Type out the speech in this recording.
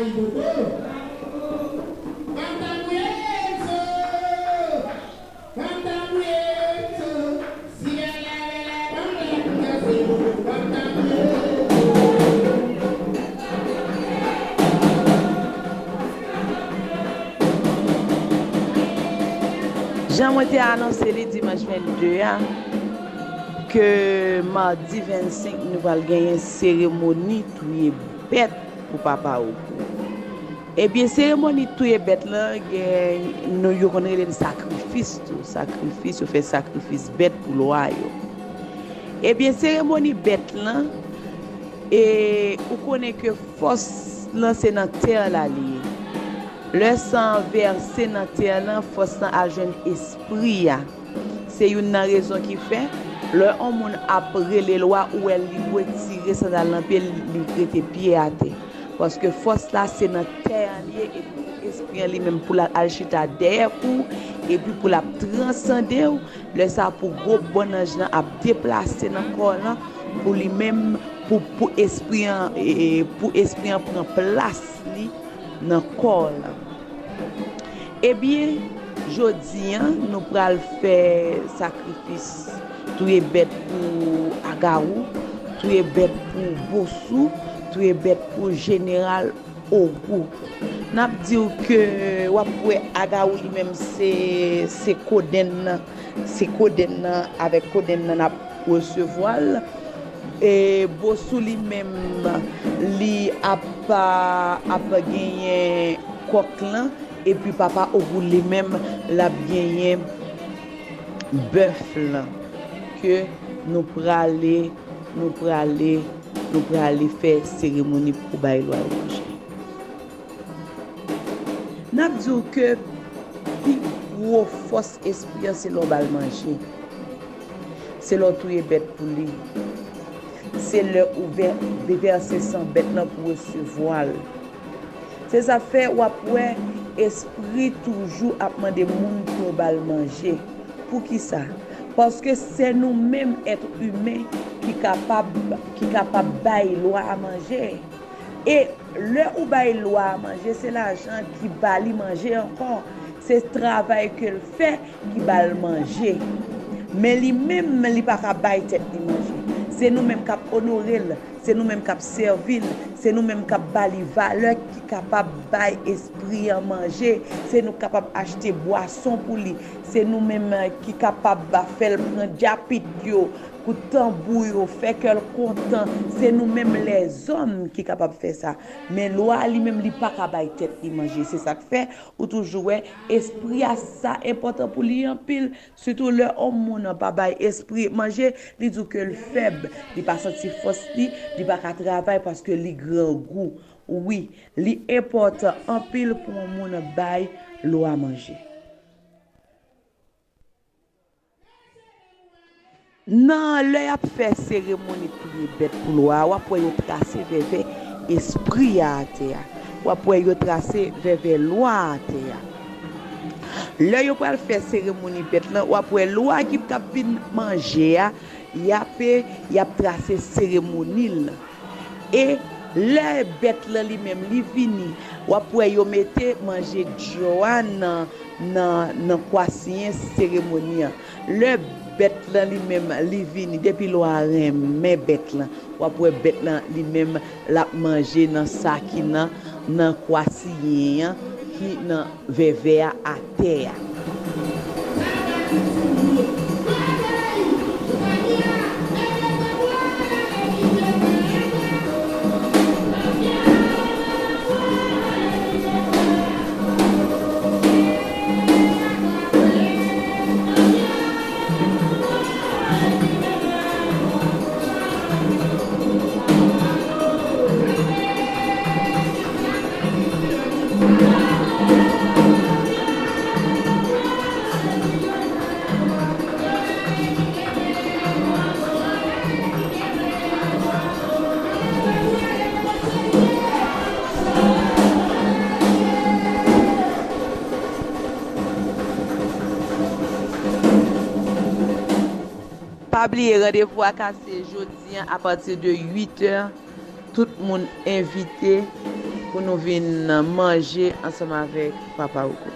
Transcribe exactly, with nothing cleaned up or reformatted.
Jan mwen te anonse li dimanch vennde a, ke madi vennsenk nou pral genyen seremoni touye bèt pou papa Ogou. Ebyen, seremoni touye bèt lan, gen, nou, yo konn rele l sakrifis tou. Sakrifis, yo fè sakrifis bèt pou lwa yo. Ebyen, seremoni bèt lan, e, ou konnen ke fòs lan se nan tè la li ye. Lè san an vèse nan tè lan, fòs lan al jwenn espri a. Se youn nan rezon ki fè, lè yon moun ap rele lwa, ou wè li retire sandal nan pye l, li rete pye atè. Paske fòs la se nan tè an li ye, epi pou espri an li menm pou l al chita dèyè kou w, epi pou l ap transande w, lè sa a pou gwo bòn anj lan ap deplase nan kò w lan, pou li menm, pou, pou espri an, e, e, pou espri an pran plas li nan kò w lan. Ebyen, jodi a, nou pral fè sakrifis, touye bèt pou Agawou, touye bèt pou Bosou, touye bèt pou Jeneral Ogou. N ap di w ke w ap wè Agawou li menm se, se kodenn nan, se kodenn nan, avèk kodenn nan n ap resevwa l. E Bosou li menm, li ap, ap genyen kòk lan, epi papa Ogou li menm, l ap genyen bèf lan, ke nou prale, nou prale, nou prale fè seremoni pou bay lwa yo manje. N ap di w ke pi gwo fòs espri an se lè w ba l manje. Se lè w touye bèt pou li. Se lè ou vè-, vèse san bèt lan pou resevwa l. Se sa k fè w ap wè espri toujou ap mande moun pou yo ba l manje. Poukisa? Paske se nou menm èt imen ki kapab, ki kapab bay lwa a manje. E lè ou bay lwa a manje, se lajan ki ba li manje ankò. Se travay ke l fè ki ba l manje. Men li menm, li pa ka bay tèt li manje. Se nou menm k ap onore l, se nou menm k ap sèvi l, se nou menm k ap ba li valè ki kapab bay espri an manje. Se nou k kapab achte bwason pou li, se nou menm ki kapab fè l pran djapit yo, kout tanbou yo, fè kè l kontan. Se nou menm lèzòm ki kapab fè sa. Men lwa li menm, li pa ka bay tèt li manje. Se sa k fè ou toujou wè espri a, sa enpòtan pou li anpil. Sitou lè yon moun pa bay espri manje, li di w ke l fèb, li pa santi fòs li, li pa ka travay paske li grangou. Wi, li enpòtan anpil pou yon moun bay lwa manje. Nan lè y ap fè seremoni touye bèt pou lwa a, w ap wè yo trase vèvè espri a atè a. W ap wè yo trase vèvè lwa a atè a. Lè yo pral fè seremoni bèt lan, w ap wè lwa ki p ap vin manje a, y ape, y ap trase seremoni l. E lè bèt lan li menm li vini, w ap wè yo mete manje dyo a nan, nan, nan kwa siyen seremoni an. Lè bèt lan li menm li vini, depi lwa a renmen bèt lan, w ap wè bèt lan li menm l ap manje nan sa ki nan, nan kwa siyen an, ki nan vèvè a atè a. Pa bliye, randevou a kase jodi a, apati de uit è. Tout moun envite. pou nou vin manje ansanm avèk Papa Oko.